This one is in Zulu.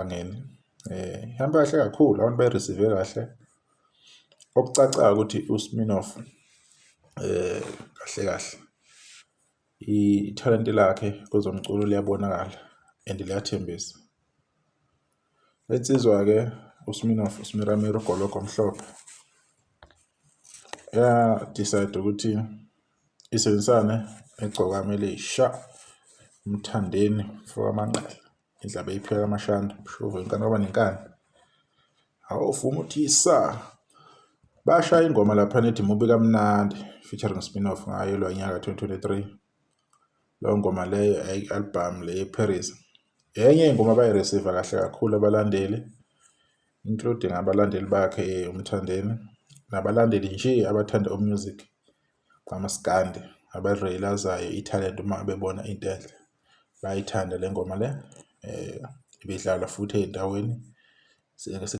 Empangeni. Ihambe kahle kakhulu, abantu bayi-receive kahle. Okucacayo ukuthi uSminoff kahle kahle ithalente lakhe kwezomculo liyabonakala and liyathembisa. Le nsizwa-ke uSminoff, uSmiramira ugologo omhlophe, ya-decide ukuthi isebenzisane negcokama elisha, uMthandeni mfokaManqele, indlaba eyiphika kaMashanda, mshovo inkani kwaba nenkani. Awuvuma uthi yisa. Bashaya ingoma laphana ethi Mubi Kamnandi featuring Sminoff ngayo lo nyaka 2023. Leyo ngoma leyo ayi-album le yeParis. Enye ingoma abayi-receive kahle kakhulu abalandeli, including abalandeli bakhe uMthandeni nabalandeli nje abathanda u-music kamaskandi, aba-realise-ayo ithalente uma bebona into enhle. Bayayithanda le ngoma le, ibidlalwa futhi ey'ndaweni.